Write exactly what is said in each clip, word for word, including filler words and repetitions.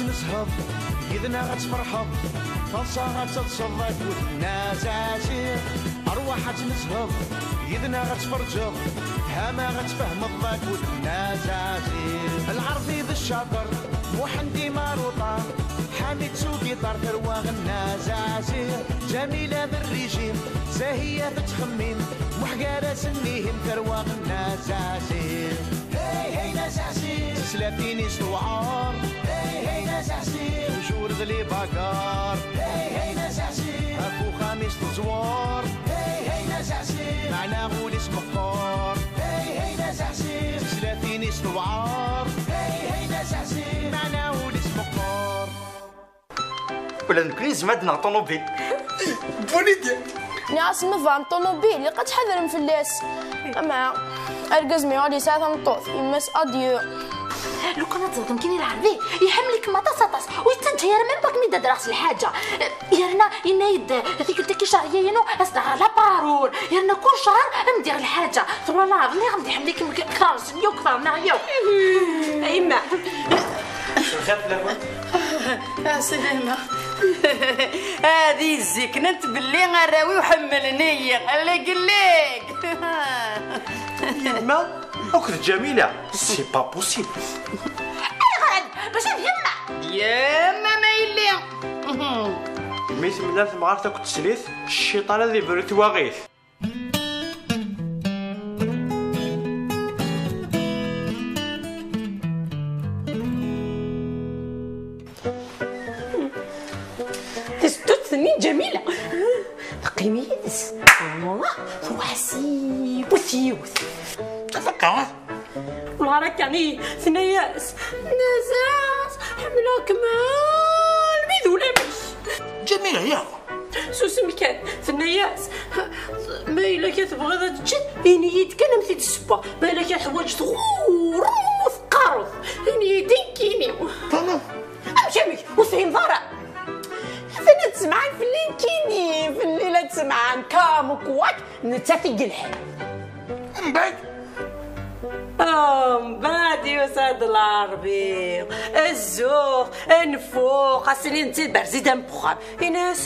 Nezheḍ, yid-neɣ ad tferḥeḍ, taḍsa ad teḍseḍ akked Nna Zazi. Arwaḥ ad nezheḍ, yid-neɣ ad tferǧeḍ, tama ad tfehmeḍ akked Nna Zazi. Lɛerbi d ccaṭer, Muḥend Imaruṭa, Ḥamid s ugiṭar, tarwa Nna Zazi. Ǧamila d rrijim, Zahiya tettxemmim, Muḥ gar-asen ihim, tarwa Nna Zazi. Hey, hey, Nna Zazi. Tislatin-is tewɛer. Hey, hey, Nna Zazi. Toujours d les bagarres. Hey, hey, Nna Zazi. Ɣef uxxam-is teẓwer. Hey, hey, Nna Zazi. Meɛna ul-is meqqer. Hey, hey, Nna Zazi. Tislatin-is tewɛer. Hey, hey, Nna Zazi. Meɛna ul-is meqqer. Ula d nekkni yezmer ad d-naɣ ṭumubil. Bonne idée. Nniɣ-as ma bɣam ṭumubil, ilaq ad tḥadrem fell-as. Ama argaz mi yuɣal yesɛa tameṭṭut, yemma-s adieu. Lukan ad teẓrem kan i lɛerbi, iḥemmel-ikem aṭas, aṭas, ur yettaǧǧa ara même pas mi d-adreɣ s lḥaǧa. Yerna yenna-yi-d tikkelt-agi cahriya-inu, as-d-aɣeɣ la parole. Yerna kul cahar am d-iɣ lḥaǧa. Twalaḍ, lliɣ am d-iḥemmel-ikem akteṛ-nsen yakk, akteṛ-nneɣ yakk. A yemma. Lxir fell-akent. Ɛeslama. Ad iziknent belli arraw-iw ḥemmlen-iyi. Llig, llig. Yemma akked Ǧamila, c'est pas possible. Ayɣer? Mačči d yemma. Yemma ma yelli. Mi temlal temɣart akked teslit, cciṭan ad ibrut waɣit. Testutt-nni n Ǧamila. Teqqim yid-s. Ah, truḥ-as yiwet yiwet. Tfakka. Wala ara kan i tenna-yas. Tenna-yas, ḥemmleɣ-kem almi d ulamek. Ǧamila, ya. Susem kan, tenna-yas, ma yella ka tebɣiḍ ad teččeḍ, ini-yi-d kan am t-id-ssewweɣ. Ma yella ka teḥwaǧeḍ ɣur-m ur teqqareḍ, ini-yi-d nekkini. Amek, amek? Ur tefhimeḍ ara? Atan ad tsemɛen fell-i nekkini, fell-i la tsemɛen, kamukwak, nettat i yelhan. Mbeɛd? Oh, mbeɛd yusa-d Lɛerbi. Azzuɣ, anfuq, ass-nni netta berzi-d am wexxam. Ini-as,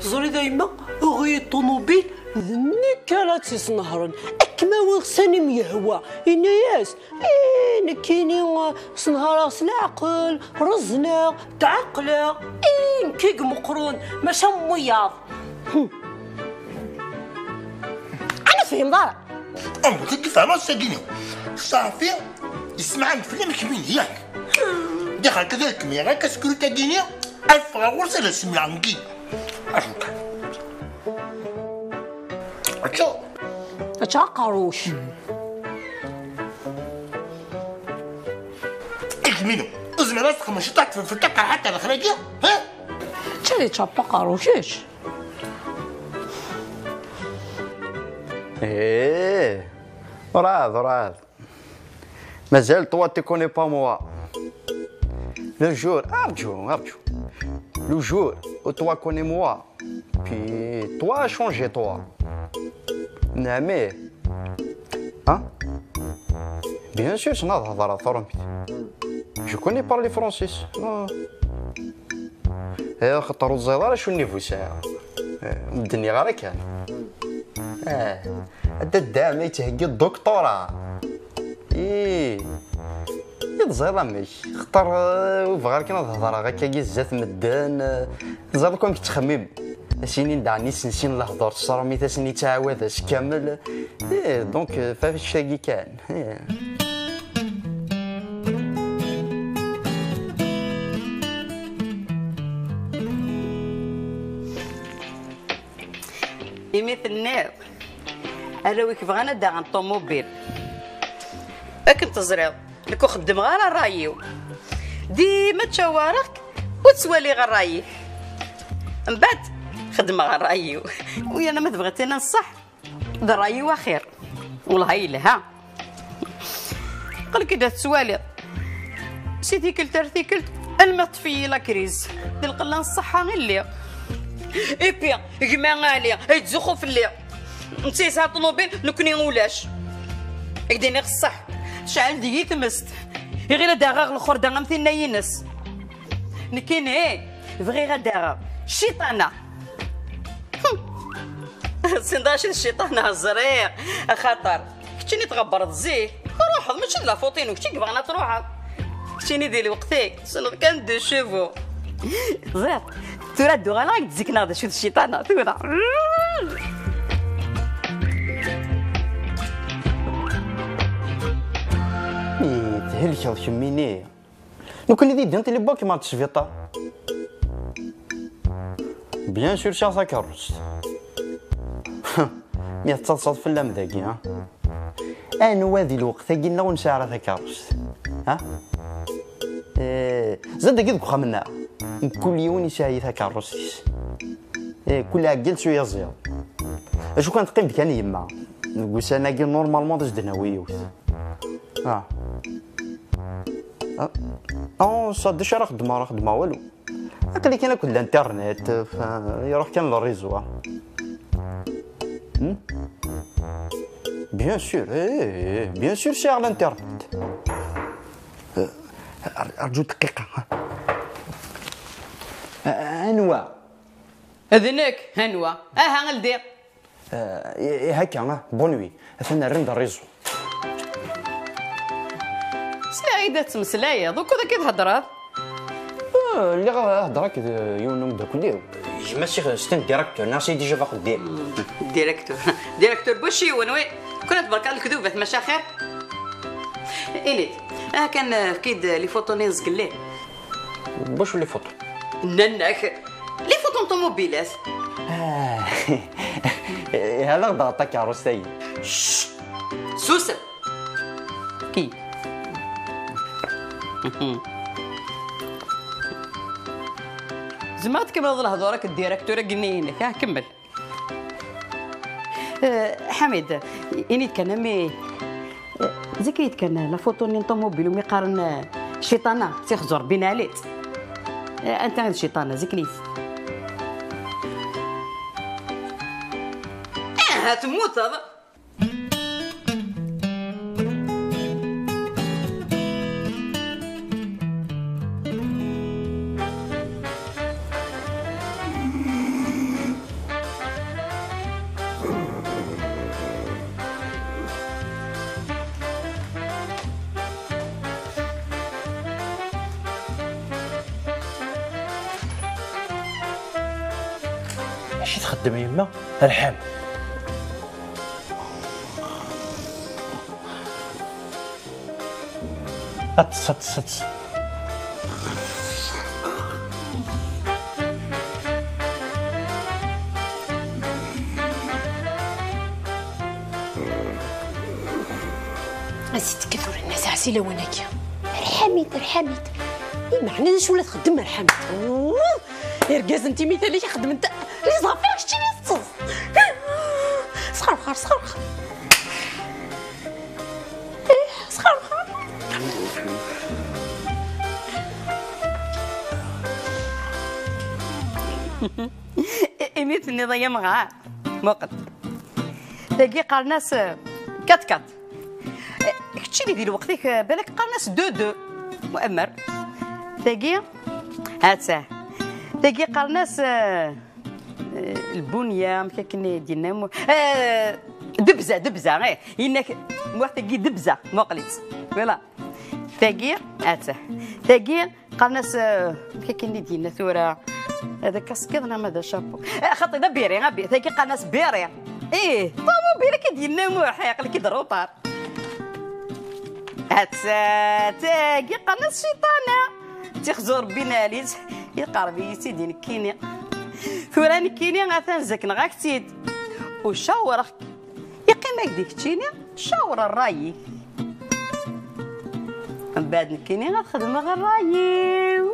teẓriḍ a yemma, aɣ-iyi ṭumubil, d nekk ara tt-isnehṛen. Ad kem-awiɣ sani m-yehwa. Ini-as, ih, nekkini, eh, snehṛeɣ s leɛqel, reẓneɣ, tɛeqleɣ. Ih, nekk i imeqqren, maca am wiyaḍ. Hm. Ɛni tfehmeḍ ara? Am deg fehmeɣ s tagini. Ṣafi, yessemɛen fell-am kemmini, yak? Diɣ akka d alkemmi, akka sekru tagini, ad ffɣeɣ ɣur-s ad as-semleɣ nekki. Acu kan? Ačča. Ačča aqerruc. Ikminu, ur zmireɣ ad txemmem ciṭaḥ tfelfelt taqerḥant ar lexragi, ha? Ačča di čča aqerruc, kečč. Eh, ur ɛad, ur ɛad. Mazal, toi, tu connais pas moi. Le jour, arju, arju. Le jour où toi connais moi, puis toi changer, toi. Neɛmi. Hein? Bien sûr, ssneɣ ad hedreɣ taṛumit. Je connais parler français. Ah. Eh, xaṭer ur teẓriḍ ara acu n niveau sɛiɣ. Eh, ur d-nniɣ ara kan. Eh, a dadda, ma yettheggi doctorat. Ih, i teẓriḍ amek? Xaṭer, eh, ur bɣiɣ ara kan ad hedreɣ akkagi zdat medden, eh, teẓriḍ akk amek ttxemmim. As-inin daɣen isensin lehdur s tṛumit, asen yettɛawad ass kamel. Eh, donc, eh, fafek tagi kan. Eh. Imi tenniḍ, arraw-ik bɣan ad d-aɣen ṭumubil. Akken teẓriḍ, nekk ur xeddmeɣ ara ṛṛay-iw. Dima ttcawareɣ-k, ur ttwaliɣ ṛṛay-ik. Mbeɛd, xeddmeɣ ṛṛay-iw. U yerna ma tebɣiḍ tiniḍ ṣṣeḥ, d ṛṛay-iw axir. Wellah yelha. Aql-ik-id ad tettwaliḍ. Si tikkelt ar tikkelt, alma teṭṭef-iyi la crise. Di lqella n ṣṣeḥḥa i lliɣ. Et puis, gma Ali, ay yettzuxxu fell-i. Netta yesɛa ṭumubil, nekkni ulac. Ad k-d-iniɣ ṣṣeḥ, tecɛel deg-i tmest. Iɣil ad d-aɣeɣ lxerda am tinna-ines. Nekkini bɣiɣ ad d-aɣeɣ cciṭana. Sinda acu d cciṭana, ẓriɣ. Axaṭer keččini tɣebbreḍ zik, ruḥeḍ, mačči d la faute-inu, kečč i yebɣan ad truḥeḍ. Keččini di lweqt-ik tessneḍ kan de chevaux. Ẓriɣ. Tura ad d-uɣaleɣ ad k-d-zikneɣ d acu d cciṭana tura. Ih, thelkeḍ kemmini. Nekkni di ddin tili bok ma tesbiṭar. Bien sûr sɛiɣ takeṛṛust. Mi tettaḍsaḍ fell-am dagi, ha? Anwa di lweqt-agi nneɣ ur nesɛi ara takeṛṛust? Ha? Eh, zad dagi deg uxxam-nneɣ, mkul yiwen yesɛa takeṛṛust-is. Eh, kul aɛeggal s uyaziḍ. Acu kan teqqim-d kan yemma. Deg ussan-agi normalement ad s-d-nawi yiwet. Ah. Ah. Ah, ça d acu ara xeddmeɣ, ara xeddmeɣ walu. Aql-i kan akked l'internet, fa-, iruḥ kan le réseau. Hmm? Bien sûr, eh, eh, bien sûr sɛiɣ l'internet. Eh, ar-, arǧu dqiqa. Eh, anwa? D nekk, anwa? Aha, ldi. Eh, eh, hakka, ah, bonne nuit. Atan rran-d réseau. Sliɣ-ak-d ad tettmeslayeḍ, ukud akka i theddreḍ? Eh, lliɣ heddreɣ akked, eh, yiwen n umeddakel-iw. Gma-s ixdem s tin directeur, neɣ c'est déjà axeddim. Directeur. Directeur bu yiwen, oui. Krat berka lekdubat, maca xir. Init, ah, kan, eh, efk-id, eh, les photos-nni n zgelli. Wacu les photos? Nnan-ak, les photos n ṭumubilat. Ah, hada ɣ-d-ɣer takeṛṛust-agi. Susem! Ki. Zemreɣ ad tkemmleḍ lehdur akked directeur-agi-nni-inek, ah, kemmel. Eh, Ḥamid, ini-d kan a mmi, eh, zik-iyi-d kan la photo-nni n ṭumubil umi qqaren, eh, cciṭana, tixẓur bin Ɛlit. Eh, anta i d cciṭana, zik-iyi-d. Aha, temmuteḍ! Acu txeddem yemma? Rḥem. Aṭṭes, aṭṭes, aṭṭes. Ad s-tekkat ur nnas ɛsi lawan-agi. Rḥamit, rḥamit. Imeɛna d acu la txeddem rḥamit? Wuh! Irgazen timital-ik xeddmen-t. Les affaires keččini teṭṭseḍ. Sxerxer, sxerxer. Ih, sxerxer. Imi tenniḍ ay amɣar, muqel. Tagi qqaren-as, eh, quatre quatre. Eh, keččini di lweqt-ik, eh, balak qqaren-as deux deux. Muammer. Tagi, ha-tt-a. Tagi qqaren-as, eh, eh, lbunya, amek akken i d-yenna mu-, eh, debza, debza, eh. Yenna-k, muḥ tagi debza, muqel-itt. Voilà. Tagi, ha-tt-a. Tagi, qqaren-as, eh, amek akken i d-yenna tura, d akaskiḍ neɣ ma d acapu? Eh, xaṭi, d abiri, abi-, tagi qqaren-as biri. Ih, ṭumubil akka i d-yenna Muḥ, aql-ik-id ruṭar. Atta, tagi qqaren-as ciṭana. Tixẓur bin Ɛlit, iqerb-iyi-tt-id i nekkini. Tura nekkini atan zakneɣ-ak-tt-id. U cawreɣ-k. Yeqqim-ak-d keččini, cawṛ ṛṛay-ik. Mbeɛd nekkini ad xedmeɣ ṛṛay-iw.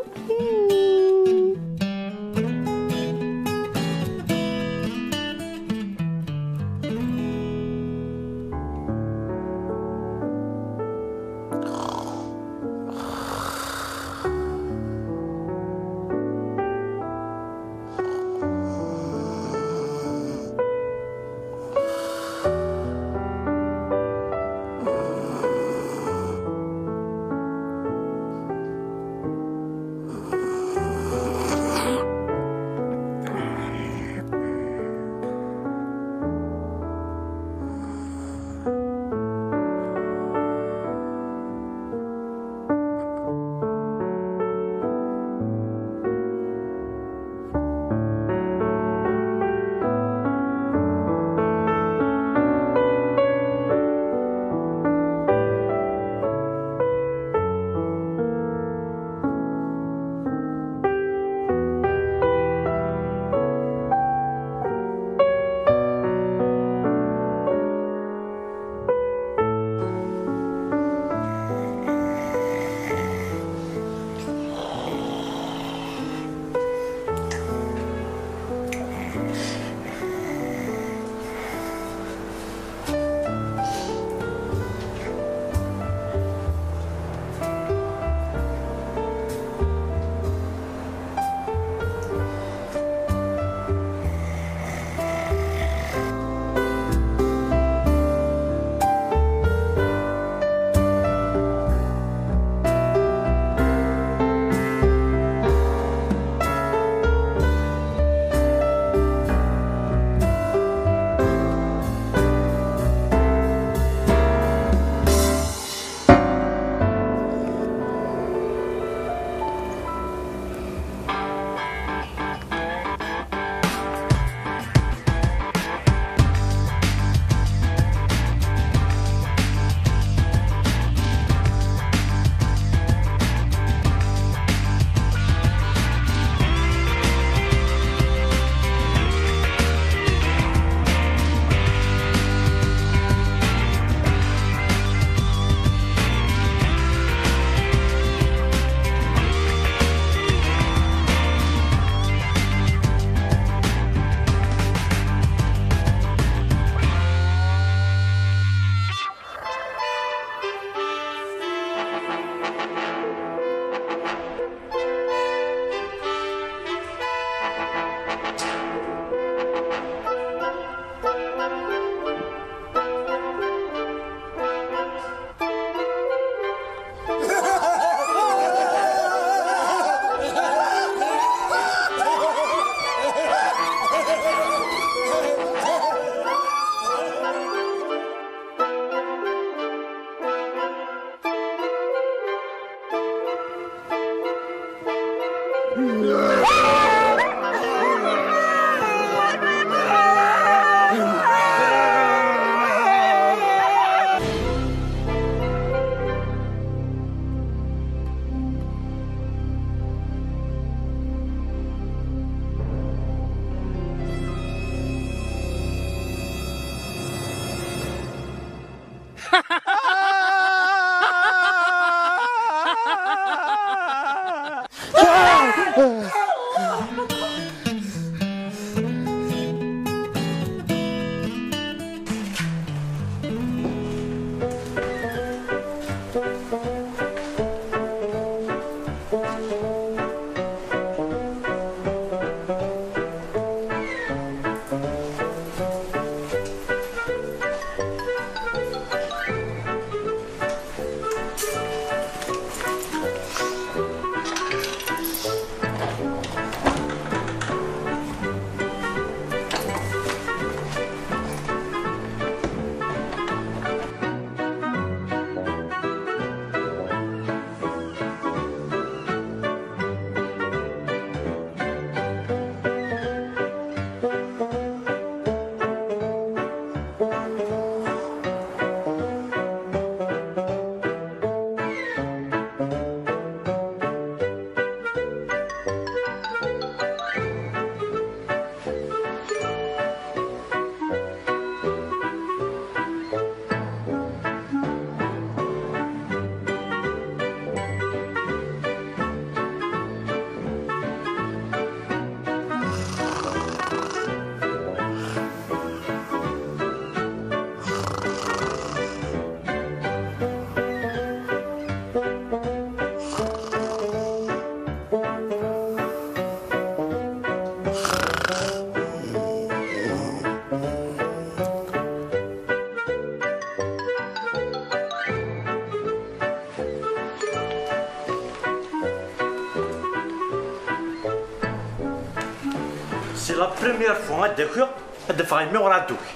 La première fois ad d-akiɣ, ad d-afeɣ imi ur ɛad ukiɣ.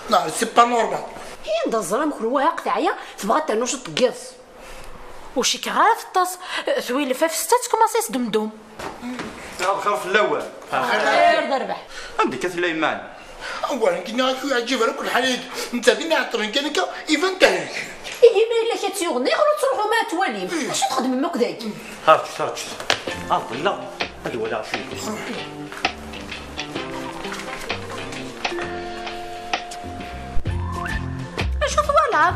Non, c'est pas normal. Hi, anda ẓriɣ amek ur wahaq teɛya, tebɣa ad ternu ciṭ n yiḍes. Ur cikkeɣ ara teṭṭes, twilef ɣef ssetta, tkumaṣ-as demdum. Lxir fell-awen. Xir d rrbeḥ. Anda akka tella yemma-m? Awah, nekk nniɣ-ak ur yeɛǧib ara akk lḥal-agi. Netta din iɛeṭṭlen kan akka, iban tehlek. Ihi ma yella kra tt-yuɣen, ayɣer ur tettruḥum ara ad twalim? Acu txeddmem akk dagi? Rǧut, rǧut. Ah, wella, ad walaɣ acu yellan. Acu twalaḍ?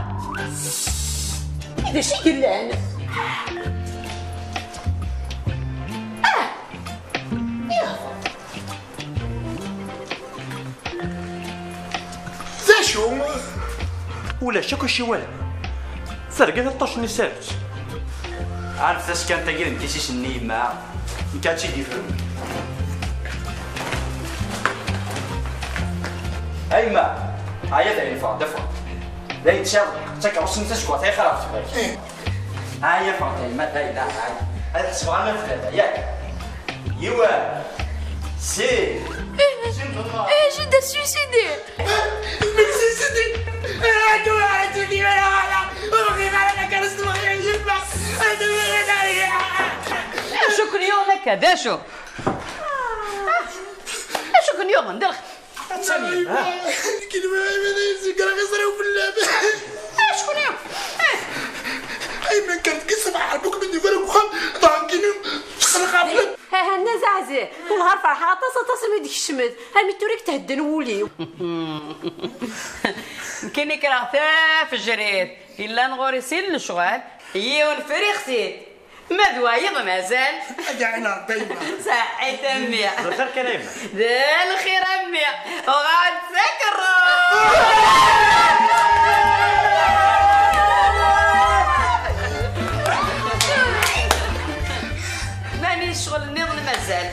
I d acu i yellan? Ah! Iɣ. D acu? Ulac akk acu i walaɣ. Terga taṭṭact-nni s arut. Ɛaref taskant-agi d nekk i s-isenni yemma. Nekk ad tt-id-ifrun. A yemma, ɛya dayen ffeɣ-d, ffeɣ. Dayen tesɛiḍ takeṛṛust-nni tazeggaɣt ay xir ɣef tebrik. Ɛya ffeɣ-d a yemma, dayen, ɛya. Ad ḥesbeɣ arma d tlata, yak? Yiwen. Sin. Sin. Eh, je t'ai suicidé. Merci, Sidi. Acu-ken yuɣen akka? D acu? Acu-ken yuɣen? D lx-, Acu-ken yuɣen? Eh. Ay, ma kert ki ṣṣbeḥ, ḥerbu-k min yufar deg uxxam, tranquille, txelq ɣef. Ha, ha, Nna Zaɛzi, wellah ar ferḥeɣ aṭas, aṭas imi d-tkecmeḍ, armi d tura i k-thedden wul-iw. Nekkini kreɣ tafejrit, yellan ɣur-i sin lecɣal, yiwen friɣ-t-id, ma d wayeḍ mazal. Ad iɛin Ṛebbi a yemma. Saḥit a mmi. D lxir kan a yemma. D lxir a mmi. Uɣal-d s akerrus. Mani ccɣel nniḍen mazal.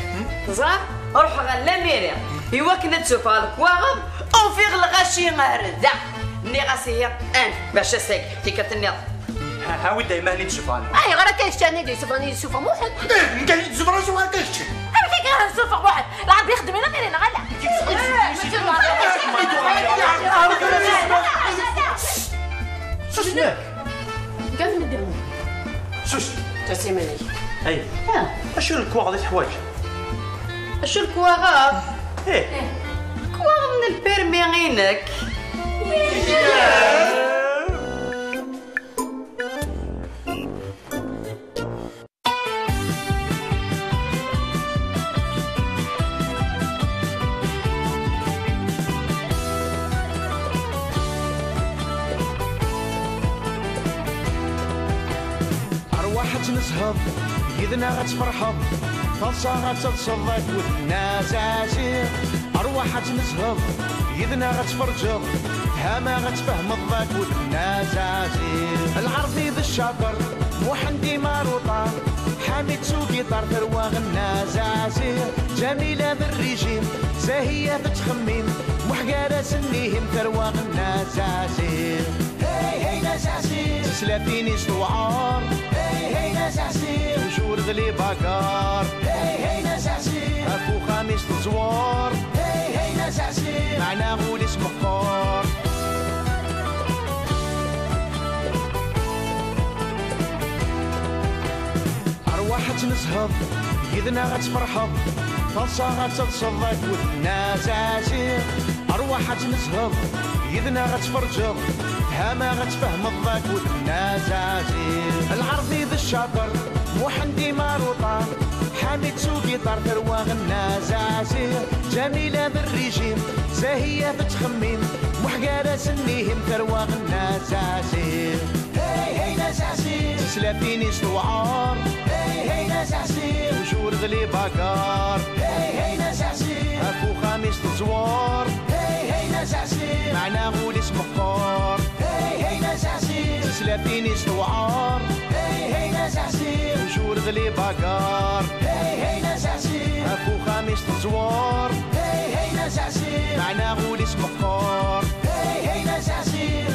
Ẓer, ruḥeɣ ɣer lamiri i wakken ad d-sufeɣ lekwaɣeḍ, ufiɣ lɣaci ar da. Nniɣ-as ihi, an, bac ass-agi, tikkelt nniḍen. Ha, ha, wi d ayman i d-sufɣen. Ayɣer akka kečč i d-yessufɣen, i d-yessufeɣ Muḥend? Eh, nekk i d-sufɣen, acu akka kečč? Amek akka i d-yessufeɣ Muḥend? Lɛeb ixeddem i lamiri neɣ ala? Susem! Sus! Ǧǧet iman-ik. Ay. Ah. Acu n lekwaɣeḍ i teḥwaǧ? Acu n lekwaɣeḍ? Eh. Lekwaɣeḍ n lpirmi-inek. Arwaḥ ad tnezheḍ, yid-neɣ ad tferḥeḍ, taḍsa ad teḍseḍ akked Nna Zaɛziɣ. Arwaḥ ad tnezheḍ, yid-neɣ ad tferǧeḍ, fhama ad tfehmeḍ akked Nna Zaɛziɣ. Lɛerbi d ccaṭer, Muḥend imaruṭa, Ḥamid s ugiṭar, tarwa n Nna Zaɛziɣ. Ǧamila d rrijim, Zahiya tettxemmim, Muḥ gar-asen ihim, tarwa n Nna Zaɛziɣ. Hey, hey, Nna Zaɛziɣ. Tislatin-is tewɛer. Hey, hey, Nna Zaɛziɣ. Toujours d les bagarres. Hey, hey, Nna Zaɛziɣ. Ɣef uxxam-is teẓwer. Hey, hey, Nna Zaɛziɣ. Meɛna ul-is meqqer. Arwaḥ ad tnezheḍ, yid-neɣ ad tferḥeḍ, taḍsa ad teḍseḍ akked Nna Zaɛziɣ. Arwaḥ ad tnezheḍ, yid-neɣ ad tferǧeḍ, fhama ad tfehmeḍ akked Nna Zaɛziɣ. Lɛerbi d ccaṭer, Muḥend imaruṭa, Ḥamid s ugiṭar, tarwa n Nna Zaɛziɣ. Ǧamila d rrijim, Zahiya tettxemmim, Muḥ gar-asen ihim, tarwa n Nna Zaɛziɣ. Hey, hey, Nna Zaɛziɣ. Tislatin-is tewɛer. Hey, hey, Nna Zaɛziɣ. Toujours d les bagarres. Hey, hey, Nna Zaɛziɣ. Ɣef uxxam-is teẓwer. Hey, hey, Nna Zaɛziɣ. Meɛna ul-is meqqer. Hey, hey, Nna Zaɛziɣ. Tislatin-is tewɛer. Hey, hey, Nna Zaɛziɣ. Toujours d les bagarres. Hey, hey, Nna Zaɛziɣ. Ɣef uxxam-is teẓwer. Hey, hey, Nna Zaɛziɣ. Meɛna ul-is meqqer. Hey, hey, Nna Zaɛziɣ.